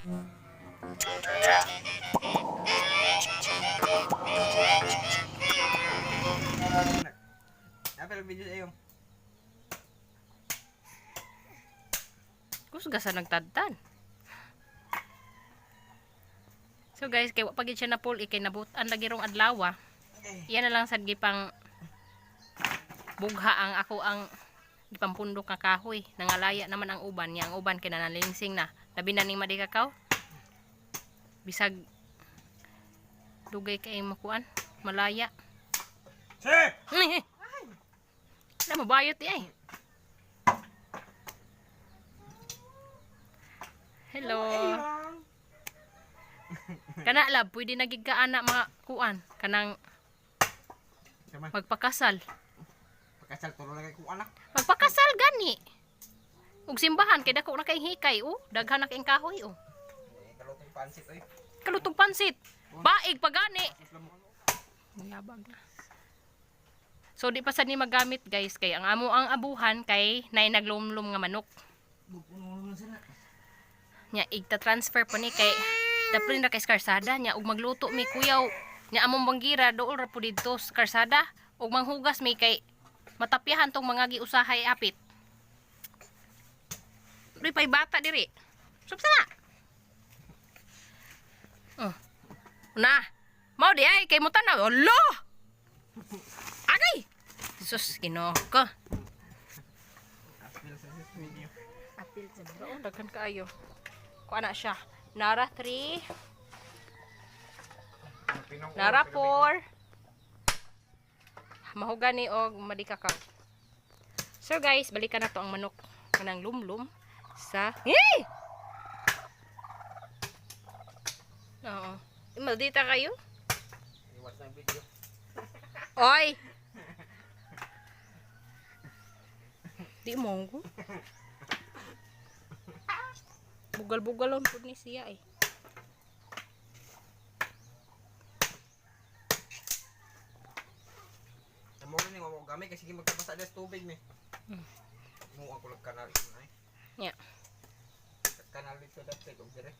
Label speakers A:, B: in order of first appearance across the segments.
A: Apel video sa iyo.
B: Kusga sa nagtadtan. So guys, kay wa pa gid siya na pull kay nabutan lagi rong adlaw. Iyan na lang sad gipang bugha ang ako ang gipampundok nga kahoy. Nangalaya naman ang uban niya. Ang uban kay nanalingsing na. Labi na ning madikakaw. Bisag dugay kay makuan, malaya.
A: Sir!
B: Wala mabayot di ay. Hello. Kana lab, pwede na gid ka ana mga kuan kanang
A: Sama.
B: magpakasal.
A: Pagkasal tulo na kay kung anak.
B: Magpakasal gani. Ug simbahan kay dako na kay hikay oh, daghan na kay kahoy oh.
A: Eh, kalutong pansit oy.
B: Kalutong pansit. Baig pa gani. Mayabag na. So di pa sad ni magamit guys kay ang amo ang abuhan kay nay naglumlum nga manok.
A: Bupuno na sila.
B: Nya igta-transfer pa ni kay daplin ra kay sa karsada nya ug magluto mi kuyaw nya among banggira dool ra pud didto sa karsada ug manghugas mi kay matapyahan tong mga giusahay apit. Dili pay bata diri. Subsa na. Oh. Na. Mao di ay kay mutan na. Olo. Agay. Sus Ginoo ko.
A: Apel sa video.
B: Apil sa bro, daghan kaayo. Kuha na siya. Nara 3, Nara 4. Mahugani og madikakaw. So guys, balikan na to ang manok kanang lumlum sa Hey! Oo. Eh, maldita kayo.
A: Iwas na video.
B: Oy. Di mo ko. Bugal-bugalon pud ni siya eh.
A: Amo ni mo gamay kasi sige magkabasa sa tubig ni. Mo ako lang kanal ito ay.
B: Nya.
A: Kanal dito dapit og dire.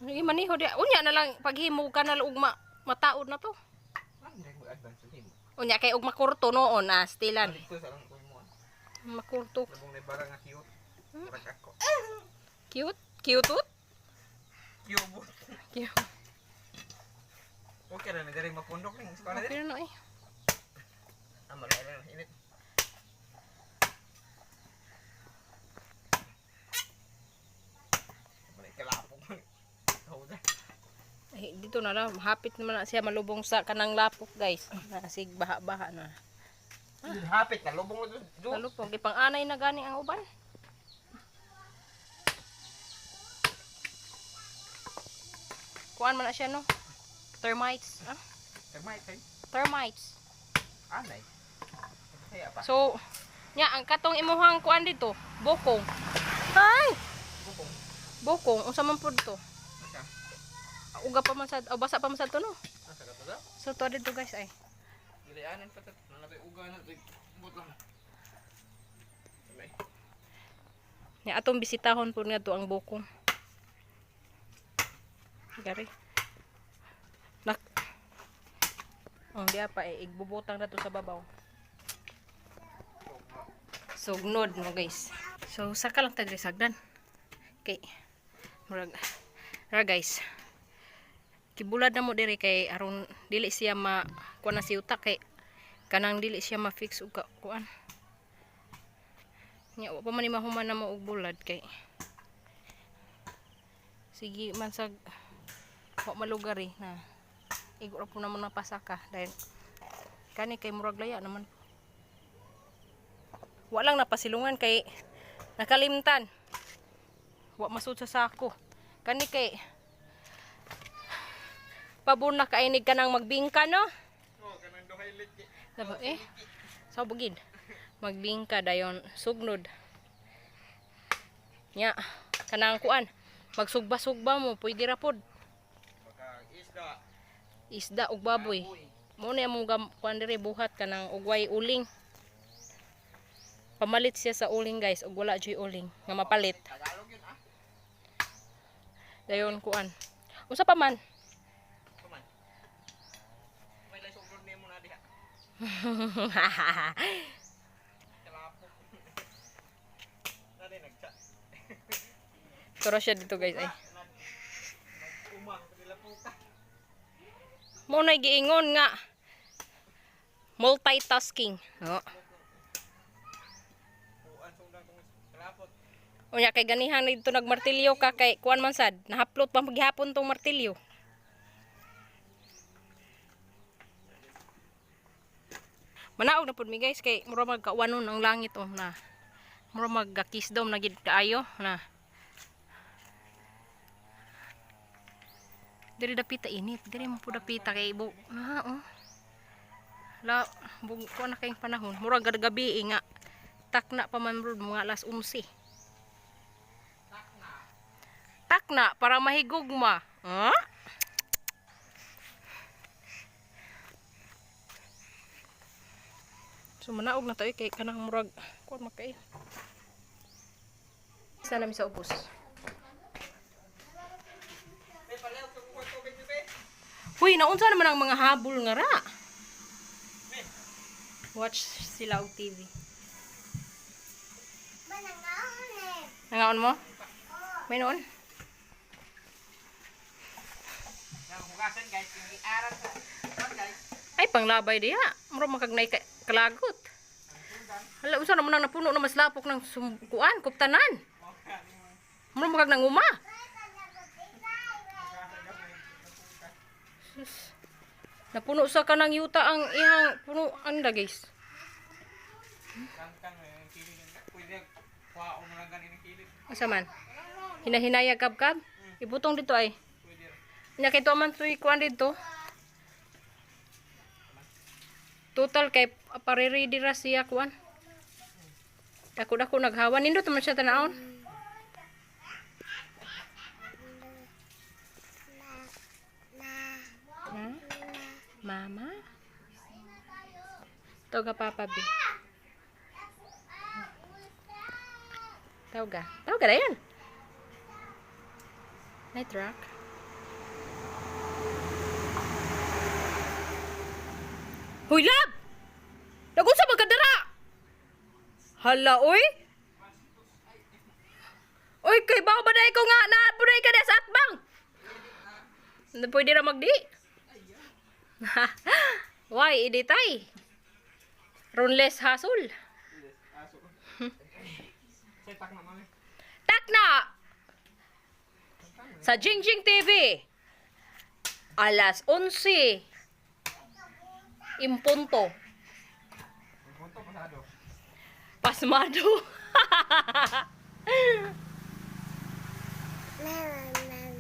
B: Ano yung maniho di? Unya na lang paghimo ka na ug ma, mataod na to.
A: Ah, dire mo advance nimo.
B: Unya kay og makurto noon ah, stilan.
A: Dito sa lang ko mo.
B: Makurto.
A: Labong na bara nga cute. Murag ako.
B: Cute. Cute.
A: Cute.
B: Cute.
A: Okay ra na dire mapundok ning sa dire.
B: Okay na eh.
A: Ah, malay lang init. Malay kalapok man. Tawag na.
B: Ay, dito na lang. Hapit naman na siya malubong sa kanang lapok guys. Nasig baha-baha na.
A: Hapit na lubong na do.
B: Malupong. Ipang-anay na gani ang uban. Kuan man na siya no? Termites. Ah?
A: Termite ay.
B: Termites.
A: Anay. Kaya pa.
B: So, nya ang katong imuhang kuan dito, bokong. Ay,
A: Bukong.
B: bokong unsa man pud to?
A: Asa?
B: Uga pa man sad, o basa pa man sad to no.
A: Asa ka to da?
B: So to dito guys ay.
A: Gilianan pa ta. Nanatoy uga na toy. Bot lang. Sabay.
B: Nya atong bisitahon pud nga to ang bokong. Gari. Nak. Oh, diya pa eh, igbubutang na to sa babaw. Sugnod mo guys. So saka lang tagri sagdan. Okay. Murag ra guys. Kibulad na mo diri kay aron dili siya ma kuan na si utak kay kanang dili siya ma-fix og kuan. Nya wa pa man ni mahuman na mo og bulad kay sige man sag wa malugar eh na igo ra po naman napasaka dahil kani kay murag laya naman. Wa lang napasilungan kay nakalimtan. Wa masud sa sako. Kani kay pabor na kainig ka nang magbingka no?
A: Oh, kanang duhay liki.
B: Diba, eh? Sa bugid. Magbingka dayon sugnod. Nya, kanang kuan. Magsugba-sugba mo, pwede ra pod.
A: Baka isda.
B: Isda ug baboy. Mo na among kuan diri buhat kanang ugway uling. Pamalit siya sa uling guys, ug wala joy uling nga mapalit.
A: Tagalog yun ah.
B: Dayon kuan. Usa pa man.
A: Kuman. May lang sobrang nemo na diha. Kalapok. Nari nagchat.
B: Turo siya dito, guys, ay.
A: Nag-uma nila puka.
B: Mo na giingon nga multitasking. Oh.
A: Kuan sundang tong kalapot.
B: Unya kay ganihan dito nagmartilyo ka kay kuan man sad, nahaplot pa maghapon tong martilyo. Manaog na pud mi, guys, kay mura magkawanon ang langit oh na. Mura magkakisdom na gid kaayo na. Diri dapita init, diri mo pud dapita kay bu na oh. La bug kuan na kayong panahon. Mura gabi nga. Takna pa man bro, mga alas 11. Takna para mahigugma. Ha? So manaog na tayo kay kanang murag kuan makay. Sana mi sa ubos.
A: May palaw ko kuha tubig ni be.
B: Huy, naunsa naman ang mga habol nga ra.
A: Be.
B: Watch sila og TV. Nangaon mo? May noon?
A: Nang hugasan, guys, yung giaran sa kuan, guys.
B: Ay, panglabay diha. Murag makagnay ka kalagot. Hala, unsa naman ang napuno na mas lapok ng kuan, kuptanan. Murag makag nanguma. Sus. Napuno sa kanang yuta ang ihang puno anda, guys.
A: Kangkang eh, ang kilid. Pwede kuha mo lang ganin ang kilid.
B: Asa man? Hinahinaya kabkab? Ibutong dito ay.
A: Pwede.
B: Nya kay tuwa man tuy kuan dito. Total kay pariri dira siya kuan. Dako dako naghawa nindot man siya tanawon. Na? Mama? Tawag ka, Papa B. Tawag ka. Tawag ka na yan. Night rock. Huy, love! Nagunsa ba kadara? Hala, oy! Oy, kay bao ba ko nga? Naapun ka na sa atbang! Na pwede ra magdi? Why, iditay? Runless hasul.
A: Aso. Say tak na mami.
B: Takna! Sa Jingjing TV. Alas 11 impunto.
A: Punto pasado.
B: Pasmado.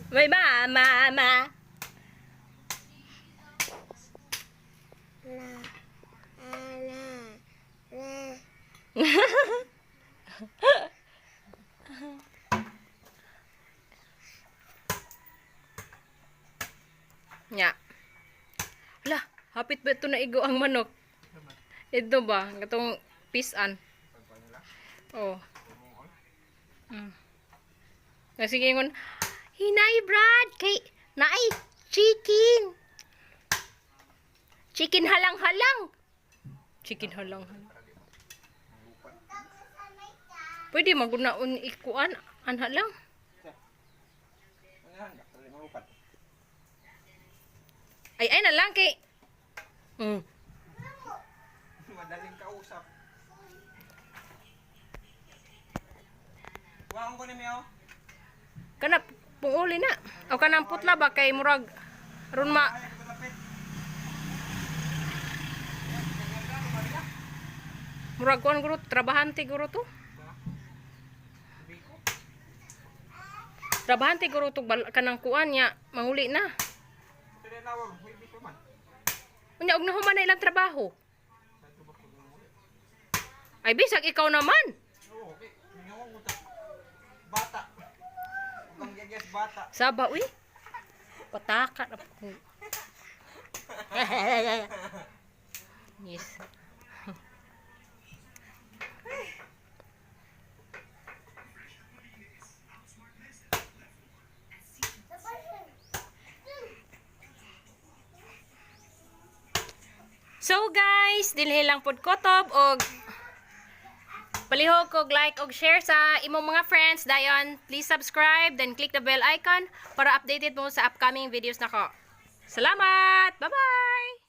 B: May mama, ma. Nya. Hala, hapit ba ito na igo ang manok? Ito ba? Itong pisan. Oh. Sige ngon, hinay Brad kay naay chicken. Chicken halang-halang. Chicken halang-halang. Pwede magunaon ikuan anha lang. Ay ay na lang kay.
A: Madaling kausap. Waong ko ni Mio.
B: Kana punguli na. O kanang putla ba kay murag ron ma
A: Ay, malapit.
B: murag kuan guro trabahante guro to.
A: Biko.
B: Trabahante guro to kanang kuan nya manguli na.
A: Sila lawag, may biko man.
B: Unya og nahuman na ilang trabaho. Ay bisag ikaw naman.
A: Oo, okay. Mio ko ta. Bata. Huwag kang gagas bata.
B: Saba uy. Pataka na po. Yes. So guys, dinhi lang pud kotob og palihog og like og share sa imong mga friends. Dayon, please subscribe, then click the bell icon para updated mo sa upcoming videos nako. Salamat! Bye-bye!